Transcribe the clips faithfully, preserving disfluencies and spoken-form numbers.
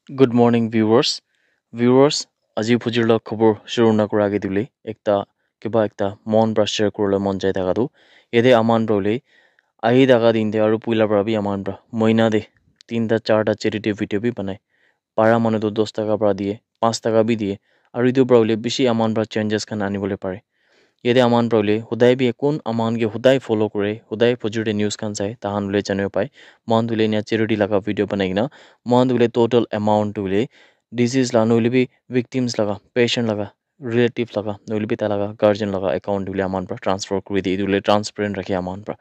Good morning, viewers. Viewers, aji phujir la khobor shuru na kura age dule ekta kiba ekta mon pra share kurle mon jai thaka tu. Yate aman pra hule ahi thaka din te aru puila pra bi aman pra moina de tinta charta charity video bi banai. Para manu tu dos taka pra diye, panch taka bi diye. Aru etu pra hule bishi aman pra changes khan anibole pare. Yate aman pra hule hodai bi kun aman ke hodai follow kure, hodai phujir te news khan sai, tahan hule janibo pai. Mohan hule enia charity laga video banai kena, mohan hule total amount hule disease la nohole bi victims laga, patient laga, relative laga, nohole bi tai laga guardian laga account hule aman pra transfer kuri di. Etu hule transparent rakhi aman pra.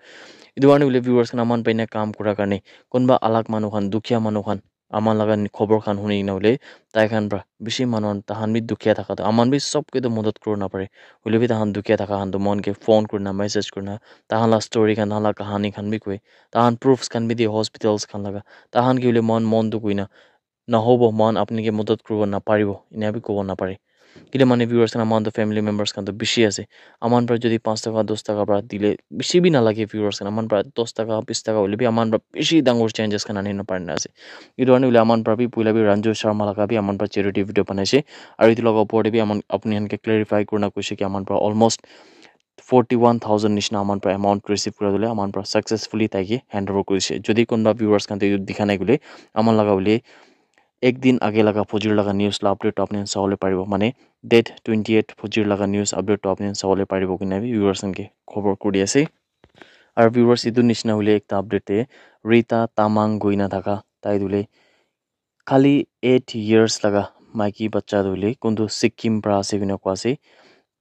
Etu karne hule viewers khan aman pra enia kam kura karne kunba alag manu khan, dukhiya manu khan, aman laga ni- khobor khan huni kena hule tai khan pra bishi manu khan tahan bi dukhiya thaka tu aman bi sob ke tu modot kuri na pare. Hule bi tahan dukhiya thaka khan tu mon ke phone kurina, message kurina, tahan la story khan, tahan la kahani khan bi koi, tahan proofs khan bi di hospitals khan laga. Tahan ke hule mon mon tu koina nahobo, mohan apni ke modot kuribo naparibo, enia bi kobo napare. Kile mane viewers khan, aman to family members khan to bishi ase. Aman pra jodi panch taka, dos taka pra dile bishi bi nalage viewers khan. Aman pra dos taka, bis taka hoile bi aman pra bishi dangor changes khan ani na parina ase. Etu karne hoile aman pra bi puila bi Ranju Sharma laga bi aman pra charity video banaise. Aru etu laga opor te bi aman apni khan ke clarify kurina koise ki aman pra almost forty one thousand nishina aman pra amount receive kura dole aman pra successfully tai ke hand over kurise. Jodi kunba viewers khan to etu dikha nai koile, aman laga hoile ek din age laga phujir laga news la update to apni khan sabole paribo, mane date twenty eight phujir laga news update to apni khan sabole paribo kina bi viewers khan ke khobor kuri ase. Aru viewers, etu nishina hoile ekta update te Rita Tamang koina thaka tai tu hoile khali eight years laga maiki bacha tu hoile kuntu Sikkim pra ase koina koa ase.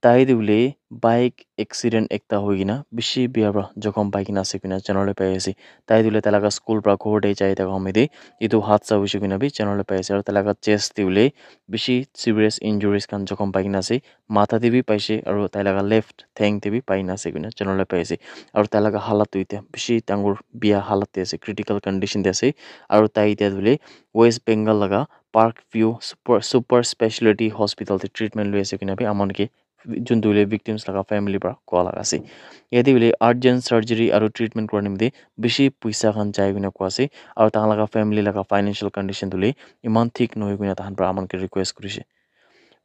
Tai tu hoile bike accident ekta hoi kena bishi bia pra jokhom pai kena ase koina janabole pai ase. Tai tu hoile tai laga school pra ghor te jai thaka home te etu hadsa hoise koina bi janabole pai ase. Aru tai laga chest te hoile bishi serious injuries khan jokhom pai kena ase. Matha te bi paise aru tai laga left theng te bi pai kena ase koina janabole pai ase. Aru tai laga halat tu etiya bishi dangor bia halat te ase, critical condition te ase. Aru tai etiya tu hoile West Bengal laga Park View Super, Super Speciality Hospital te treatment lui ase koina bi aman ke juntu hoile victims laga family pra koa laga ase. Yate hoile urgent surgery aru treatment kura nimite bishi puisa khan jai koina koa ase. Aru tahan laga family laga financial condition tu hoile eman thik nohoi koina tahan pra aman ke request kurise.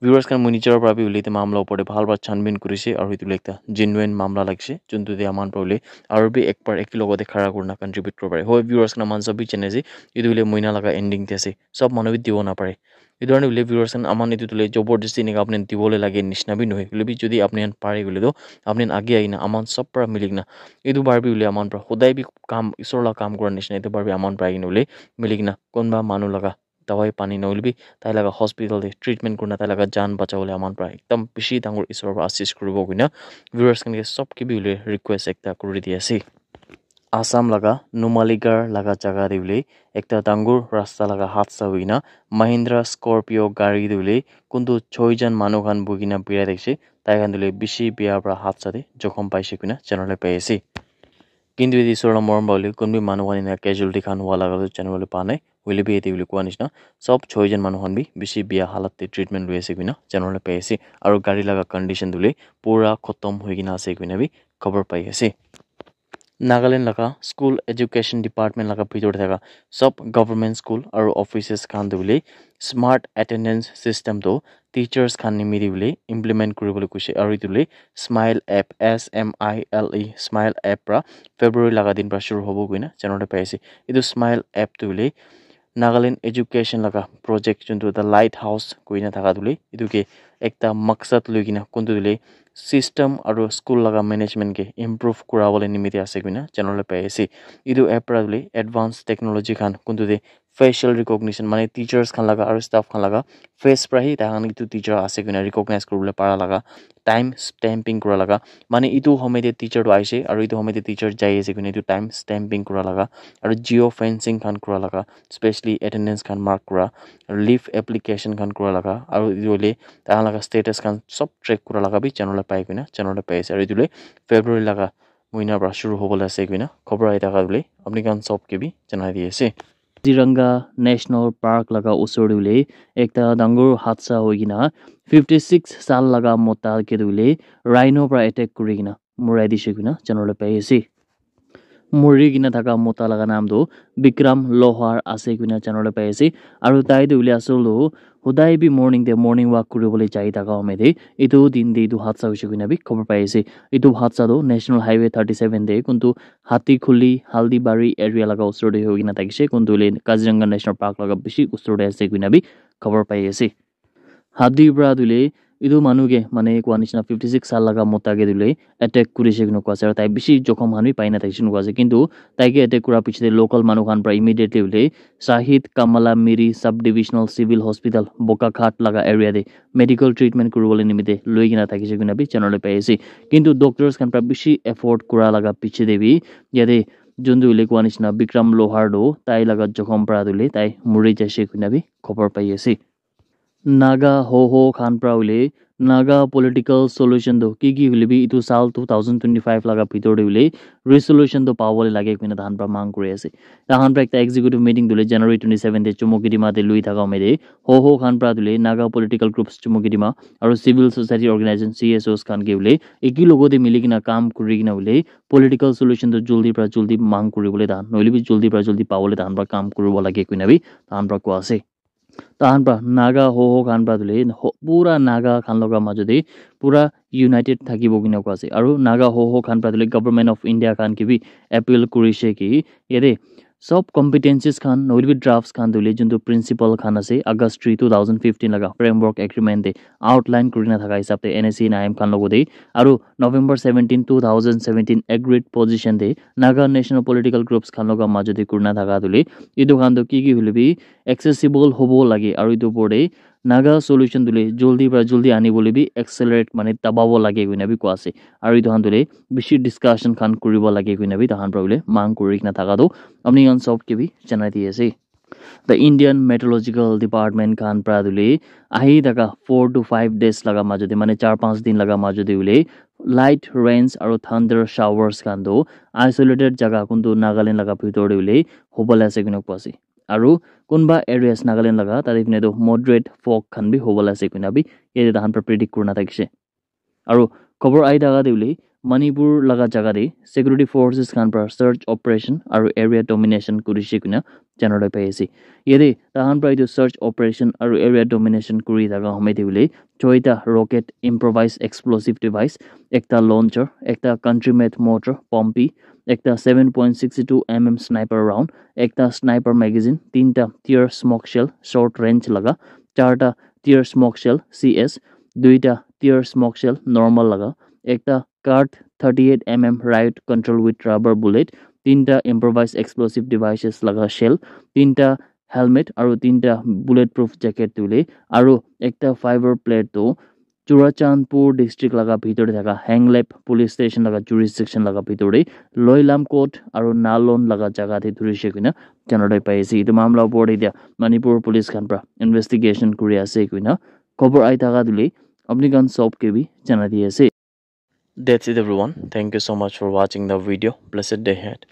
Viewers khan, moi nijor pra bi hoile etu mamla opor te bhal pra chanbin kurise aru etu hoile ekta genuine mamla lagise, juntu te aman pra hoile aru bi ek bar eki logote khara kurina contribute kuribo pare. Hoi, viewers khan, aman sob bi jane ase etu hoile moina laga ending te ase, sob manu bi dibo napare. Etu karne hoile viewers khan, aman etu tu hoile jabardasti enika apni khan dibole lage nishina bi nohoi. Hoile bi jodi apni khan pare koile toh apni khan age ahina aman sob pra mili kena, etu bar bi hoile aman pra hodai bi kam, isor la kam kura nishina, etu bar bi aman pra ahina hoile mili kena kunba manu laga dawai pani nohole bi tai laga hospital te treatment kurina tai laga jaan bachabole aman pra ekdum bishi dangor isor pra asis kuribo koina viewers khan ke sob ke bi hoile request ekta kuri di ase. Assam laga Numaligarh laga jaga te hoile ekta dangor rasta laga hadsa hoikena Mahindra Scorpio gari te hoile kuntu choi jon manu khan buhi kena birai thakise, tai khan tu hoile bishi bia pra hadsa te jokhom paise koina janabole pai ase. Kintu yate isor la morom pra hoile kunba manu khan ena casualty khan hua laga tu janabole pa nai. Hoile bi yate hoile koa nishina sob choi jon manu khan bi bishi bia halat te treatment lui ase koina janabole pai ase. Aru gari laga condition tu hoile pura khotom hoi kena ase koina bi khobor pai ase. Nagaland laga school education department laga bitor te thaka sob government school aru offices khan tu hoile smart attendance system tu teachers khan nimite hoile implement kuribole koise aru etu hoile Smile app, S M I L E, Smile app pra February laga din pra shuru hobo koina janabole pai ase. Etu Smile app tu hoile Nagaland education laga project juntu ekta light house koina thaka tu hoile etu ke ekta maksad lui kena kuntu tu hoile system aru school laga management ke improve kurabole nimite ase koina janabole pai ase. Etu app pra tu hoile advance technology khan kuntu te facial recognition, mane teachers khan laga aru staff khan laga face pra hi tai khan etu teacher ase koina recognize kuribole para laga time stamping kura laga, mane etu homoi te teacher tu aise aru etu homoi te teacher jai ase koina etu time stamping kura laga aru geo fencing khan kura laga, specially attendance khan mark kura, leave application khan kura laga aru etu hoile tai khan laga status khan sob track kura laga bi janabole pai koina janabole pai ase. Aru etu hoile February laga mohina pra shuru hobole ase koina khobor ahi thaka tu hoile apni khan sob ke bi janai di ase. Kaziranga National Park laga usor te hoile ekta dangor hadsa hoi kena fifty six saal laga mota ke tu hoile rhino pra attack kuri kena morai dise koina janabole pai ase. Muri kena thaka mota laga naam tu Bikram Lohar ase koina janabole pai ase. Aru tai tu hoile asol tu hodai bi morning te morning walk kuribole jai thaka home te etu din te etu hadsa hoise koina bi khobor pai ase. Etu hadsa tu National Highway thirty seven te kuntu Hatikhuli, Haldibari area laga usor te hoi kena thakishe. Kuntu hoile Kaziranga National Park laga bishi usor te ase koina bi khobor pai ase. Hadi pra tu hoile etu manu ke mane koa nishina fifty six saal laga mota ke tu hoile attack kurishe koina koa ase. Aru tai bishi jokhom khan bi pai na thakishe koina koa ase. Kintu tai ke attack kura piche te local manu khan pra immediately hoile Shahid Kamala Miri Sub Divisional Civil Hospital Bokakhat laga area te medical treatment kuribole nimite loi kena thakishe koina bi janabole pai ase. Kintu doctors khan pra bishi effort kura laga piche te bi yate juntu hoile koa nishina Bikram Lohar tu tai laga jokhom pra tu hoile tai muri jaishe koina bi khobor pai ase. Naga ho ho khan pra hoile Naga political solution tu ki ki hoile bi etu saal two thousand twenty five laga bhitor te hoile resolution tu pabole lage koina tahan pra mang kuri ase. Tahan pra ekta executive meeting tu hoile January twenty seven te Chumukidima te lui thaka home te ho ho khan pra tu hoile Naga political groups Chumukidima aru civil society organization C S Os khan ke hoile eki logote mili kena kam kuri kena hoile political solution tu joldi pra joldi mang kuribole tahan nohoile bi joldi pra joldi pabole tahan pra kam kuribo lage koina bi tahan pra koa ase. Tahan pra Naga ho ho khan pra tu hoile ho- pura Naga khan laga majo te pura united thakibo koina koa ase. Aru Naga ho ho khan pra tu hoile Government of India khan ke bi appeal kurishe ki yate sob competencies khan nohoile bi drafts khan tu hoile juntu principle khan ase August three two thousand fifteen laga framework agreement te outline kurina thaka hisab te N S C N I M khan logote aru November seventeen two thousand seventeen agreed position te Naga national political groups khan laga majo te kurina thaka tu hoile etu khan tu ki ki hoile bi accessible hobo lage aru etu opor te Naga solution tu hoile joldi pra joldi anibole bi accelerate mane dababo lage koina bi koa ase. Aru etu khan tu hoile bishi discussion khan kuribo lage koina bi tahan pra hoile mang kuri kena thaka tu apni khan sob ke bi janai di ase. The Indian Meteorological Department khan pra tu hoile ahi thaka four to five days laga majo te mane char panch din laga majo te hoile light rains aru thunder showers khan tu isolated jaga kuntu Nagaland laga bhitor te hoile hobole ase koina koa ase. Aru kunba areas Nagaland laga tate fine tu moderate fog khan bi hobole ase koina bi yate tahan pra predict kurina thakishe. Aru khobor ahi thaka te hoile Manipur laga jaga te security forces khan pra search operation aru area domination kurishe koina janabole pai ase. Yate tahan pra etu search operation aru area domination kuri thaka home te hoile choita rocket, improvised explosive device, ekta launcher, ekta country made mortar, Pompi, ekta seven point six two mm sniper round, ekta sniper magazine, tinta tear smoke shell short range laga, charta tear smoke shell C S, duita tear smoke shell normal laga, ekta Kar thirty eight mm riot control with rubber bullet, tinta improvised explosive devices laga shell, tinta helmet aru tinta bulletproof jacket tu hoile aru ekta fiber plate tu Churachandpur district laga bhitor te thaka Henglep police station laga jurisdiction laga bhitor te Loilam court aru Nalon laga jaga te dhurishe koina janabole pai ase. Etu mamla opor te etia Manipur police khan pra investigation kuri ase koina khobor ahi thaka tu hoile apni khan sob ke bi janai di ase. That's it, everyone. Thank you so much for watching the video. Blessed day ahead.